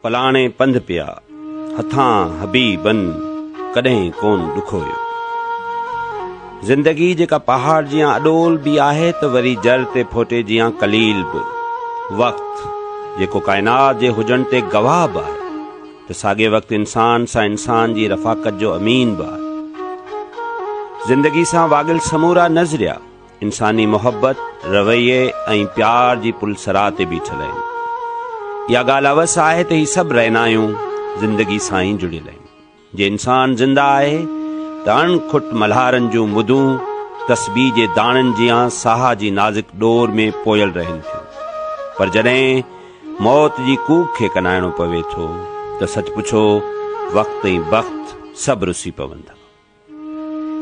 پلاڻي پنڌ پيا، هٿان حبيبن ڪڏهن ڪون ڏکويو. زندگي جيڪا پهاڙ جيان اڏول به آهي ته وري جر تي ڦوٽي جيان قليل به. وقت جيڪو ڪائنات جي هجڻ تي گواهه به آهي ته ساڳئي وقت انسان سان انسان جي رفاقت جو امين به آهي. زندگي سان واڳيل سمورا نظريا انساني محبت، رويي ۽ پيار جي پل سرا تي بيٺل آهن. اها ڳالهه اوس آهي ته هي سڀ رهنايون زندگي سان ئي جڙيل آهن. جي انسان زنده آهي ته اڻ کٽ ملهارن جون مدون تسبيح جي داڻن جيان ساهه جي نازڪ ڏور ۾ پويل رهن ٿيون. پر جڏهن موت جي ڪوڪ کي ڪنائڻو پوي ٿو ته سچ پڇو وقت ۽ بخت سڀ رسي پون ٿا.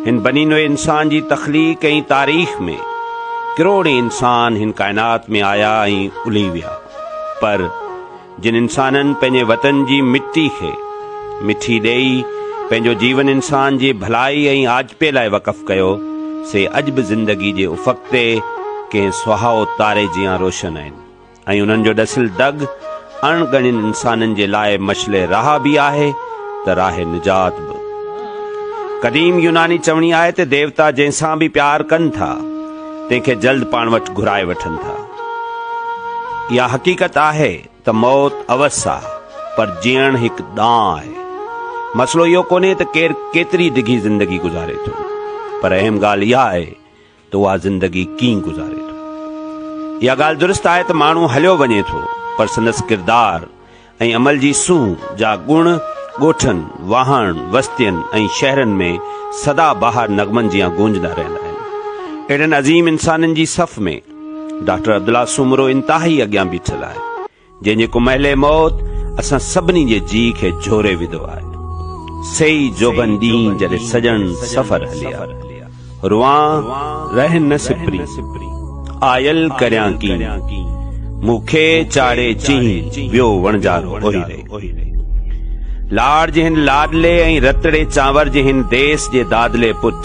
هن بني نوع انسان جي تخليق ۽ تاريخ ۾ ڪروڙين انسان هن ڪائنات ۾ آيا ۽ الهي ويا، پر جن انسانن پنهنجي وطن جي مٽي کي مٺي ڏيئي پنهنجو جيون انسان جي ڀلائي ۽ آجپي لاء وقف ڪيو، سي اڄ به زندگي جي افق تي ڪنهن سهائو تاري جيان روشن آهن. ۽ انهن جو ڏسيل دڳ اڻ ڳڻين انسانن جي لاء مشعل راهه به آهي ته راهه نجات به. قديم يوناني چوڻي آهي ته ديوتا جنهن سان به پيار ڪن ٿا، تنهن کي جلد پاڻ وٽ گهرائي وٺن ٿا. اها حقيقت آهي ته موت اوس آ، پر جيئڻ هڪ ڏانء آهي. مسئلو اهو ڪونهي ته ڪير ڪيتري ڊگهي زندگي گذاري ٿو، پر اهم ڳالهه اها آهي ته اها زندگي ڪيئن گذاري ٿو. اها ڳالهه درست آهي ته ماڻهو هليو وڃي ٿو پر سندس ڪردار ۽ عمل جي سونهن جا گڻ ڳوٺن، واهڻ، وستين ۽ شهرن ۾ سدا بهار نغمن جيان گونجندا رهندا آهن. اهڙن عظيم انسانن جي صف ۾ ڊاڪٽر عبدالله سومرو انتهائي اڳيان بيٺل آهي. جنهن جي ڪمهلي موت اسان سڀني جي جيء کي جهوري وڌو آهي. سيئي جوڀن ڏينهن جڏهن سڄڻ سفر هليا. روئان رهن نه سپرين، آيل ڪريان ڪين. مون کي چاڙهي چينهن، ويو وڻجارو اوهيري. لاڙ جي هن لاڏلي ۽ رتڙي چانور جي هن ديس جي دادلي پٽ،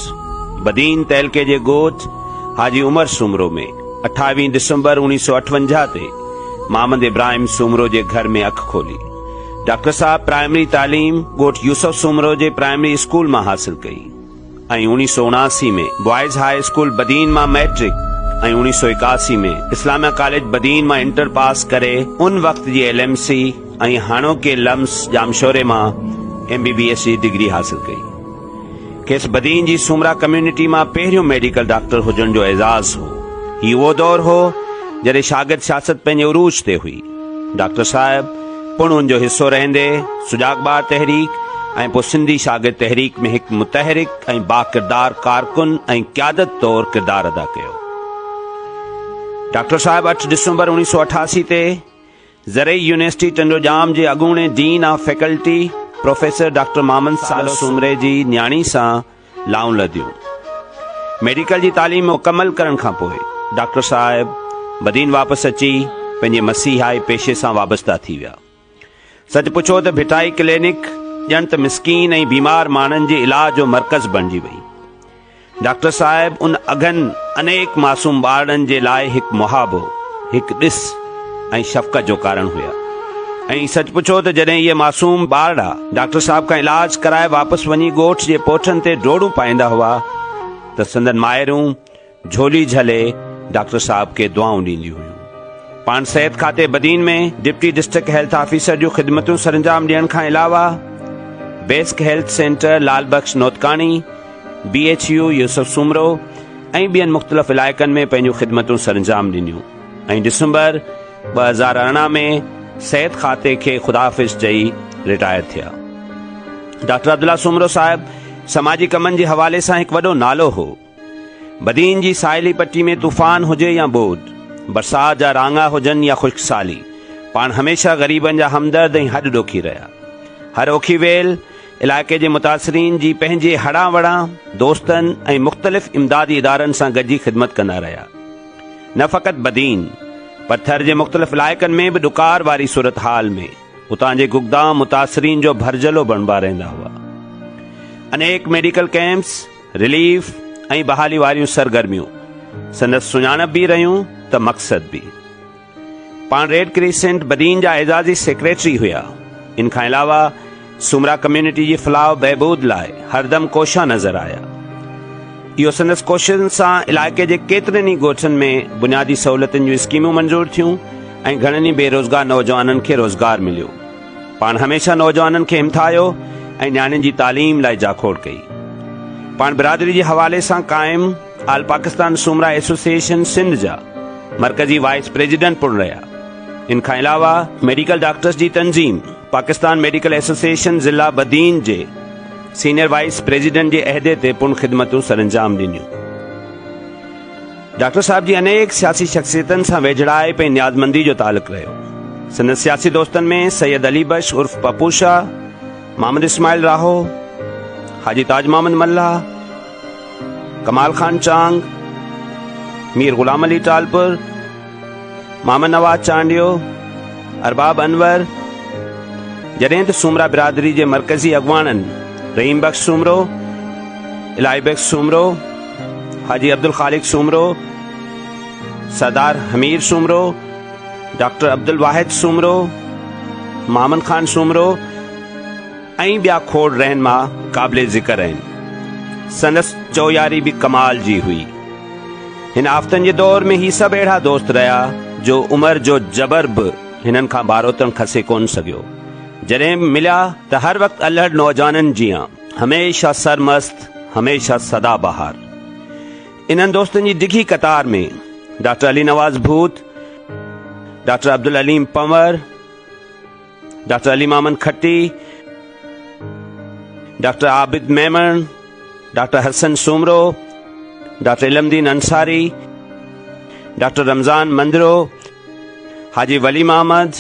بدين تعلقي جي ڳوٺ حاجي عمر سومرو ۾، اٺاويهين ڊسمبر اوڻيهه سو اٺونجاهه تي محمد ابراهيم سومرو جي گهر ۾ اک کولي. ڊاڪٽر صاحب پرائمري تعليم ڳوٺ يوسف سومرو جي پرائمري اسڪول مان حاصل ڪئي ۽ اوڻيهه سو اڻاسي ۾ بوائز هاء اسڪول بدين مان مئٽرڪ ۽ اوڻيهه سو ايڪاسي ۾ اسلاميه ڪاليج بدين مان انٽر پاس ڪري ان وقت جي ايل ايم سي ۽ هاڻوڪي لمس ڄامشوري مان ايم بي بي ايس جي ڊگري حاصل ڪئي. کيس بدين جي سومرا ڪميونٽي مان پهريون ميڊيڪل ڊاڪٽر هجڻ جو اعزاز هو. هي اهو دور هو، جڏهن شاگرد سياست پنهنجي عروج تي هئي. ڊاڪٽر صاحب پڻ ان جو حصو رهندي سجاڳ ٻار تحريڪ ۽ پوء سنڌي شاگرد تحريڪ ۾ هڪ متحرڪ ۽ باڪردار ڪارڪن ۽ قيادت طور ڪردار ادا ڪيو. ڊاڪٽر صاحب اٺ ڊسمبر 1988 تي زرعي يونيورسٽي ٽنڊوڄام جي اڳوڻي dean of faculty professor doctor Muhammad Saleh سومري جي نياڻي سان لائون لڌيون. ميڊيڪل جي تعليم مڪمل ڪرڻ کان پوء ڊاڪٽر صاحب بدين واپس اچي پنهنجي مسيحائي پيشي سان وابسته ٿي ويا. سچ پڇو ته ڀٽائي ڪلينڪ ڄڻ ته مسڪين ۽ بيمار ماڻهن جي علاج جو مرڪز بڻجي وئي. ڊاڪٽر صاحب ان اگهن انيڪ معصوم ٻارڙن جي لاء هڪ محابو، هڪ ڏس ۽ شفقت جو ڪارڻ هيا ۽ سچ پڇو ته جڏهن اهي معصوم ٻارڙا ڊاڪٽر صاحب کان علاج ڪرائي واپس وڃي ڳوٺ جي پوٺن تي ڊوڙون پائيندا هئا ته سندن مائرون جهولي جهلي ڊاڪٽر صاحب کي دعائون ڏينديون هيون. پاڻ صحت کاتي Badin ۾ deputy district health officer جون خدمتون سرانجام ڏيڻ کان علاوه basic health centre Lal Bakhsh Notkani, B H U Yousuf Soomro ۽ ٻين مختلف علائقن ۾ پنهنجون خدمتون سرانجام ڏنيون ۽ ڊسمبر 2018 ۾ صحت کاتي کي خدا حافظ چئي رٽائر ٿيا. ڊاڪٽر عبدالله سومرو صاحب سماجي ڪمن جي حوالي سان هڪ وڏو نالو هو. بدين جي ساحلي پٽي ۾ طوفان هجي يا ٻوڏ، برسات جا راڱا هجن يا خشڪ سالي، پاڻ هميشه غريبن جا همدرد ۽ هڏ ڏوکي رهيا. هر اوکي ويل علائقي جي متاثرين جي پنهنجي هڙان وڙان دوستن ۽ مختلف امدادي ادارن سان گڏجي خدمت ڪندا رهيا. نه فقط بدين پر ٿر جي مختلف علائقن ۾ به ڏڪار واري صورتحال ۾ اتان جي گگدام متاثرين جو ڀرجهلو بڻبا رهندا هئا. انيڪ ميڊيڪل ڪئمپس، رليف ۽ بحالي واريون سرگرميون سندس سڃاڻپ به رهيون ته مقصد به. پاڻ ريڊ ڪريسنٽ بدين جا اعزازي سيڪريٽري هيا. ان کان علاوه سومرا ڪميونٽي جي فلاح و بهبود لاء هردم ڪوشان نظر آيا. اهو سندس ڪوششن سان علائقي جي ڪيترن ئي ڳوٺن ۾ بنيادي سهولتن جون اسڪيمون منظور ٿيون ۽ گهڻن ئي بيروزگار نوجوانن کي روزگار مليو. پاڻ هميشه نوجوانن کي همٿايو ۽ نياڻين جي تعليم لاء جاکوڙ ڪئي. پاڻ برادري جي حوالي سان قائم آل پاڪستان سومرا ايسوسيئيشن سنڌ جا مرڪزي وائيس پريزيڊنٽ پڻ رهيا. ان کان علاوه ميڊيڪل ڊاڪٽرز جي تنظيم پاڪستان ميڊيڪل ايسوسيئيشن ضلع بدين جي سينيئر وائيس پريزيڊنٽ جي عهدي تي پڻ خدمتون سرانجام ڏنيون. ڊاڪٽر صاحب جي انيڪ سياسي شخصيتن سان ويجهڙائپ ۽ نيازمندي جو تعلق رهيو. سندس سياسي دوستن ۾ سيد علي بخش عرف پپو شاهه، محمد اسماعيل راهو، حاجي تاج محمد ملاح، ڪمال خان چانگ، مير غلام علي ٽالپر، محمد نواز چانڊيو، ارباب انور، جڏهن ته سومرا برادري جي مرڪزي اڳواڻن رحيم بخش سومرو، الاهي بخش سومرو، حاجي عبدالخالق سومرو، سردار حمير سومرو، ڊاڪٽر عبدالواحد سومرو، محمد خان سومرو ۽ ٻيا کوڙ رهنما قابل ذڪر آهن. سندس چوياري به ڪمال جي هئي. هن آفتن جي دور ۾ هي سڀ اهڙا دوست رهيا جو عمر جو جبر به هنن کان ٻاروتڻ کسي ڪونه سگهيو. جڏهن به مليا ته هر وقت الهڙ نوجوانن جيان هميشه سرمست، هميشه سدا بهار. انهن دوستن جي ڊگهي قطار ۾ doctor Ali Nawaz Bhoot, doctor Abdul Aleem Panhwar, doctor Ali Muhammad Khatti, doctor Abid Memon, doctor Hassan Soomro, doctor Alam Uddin Ansari, doctor Ramzan Mandhro, Haji Wali Muhammad,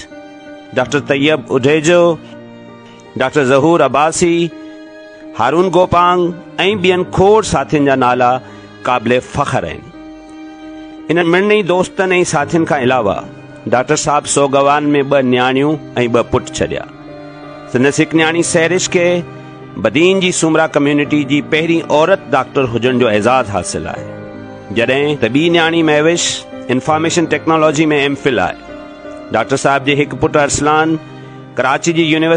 doctor Tayyab Adhijo, doctor Zahoor Abbasi, Haroon Gopang ۽ ٻين کوڙ ساٿين جا نالا قابل فخر آهن. انهن مڙني دوستن ۽ ساٿين کان علاوه ڊاڪٽر صاحب سوڳوان ۾ ٻه نياڻيون ۽ ٻه پٽ ڇڏيا. سندس هڪ نياڻي سحرش کي بدين جي سومرا ڪميونٽي جي پهرين عورت ڊاڪٽر هجڻ جو اعزاز حاصل آهي. جڏهن ته ٻي نياڻي Mahwish information technology ۾ M Phil آهي. ڊاڪٽر صاحب جي هڪ پٽ ارسلان ڪراچي جي يونيورسٽي.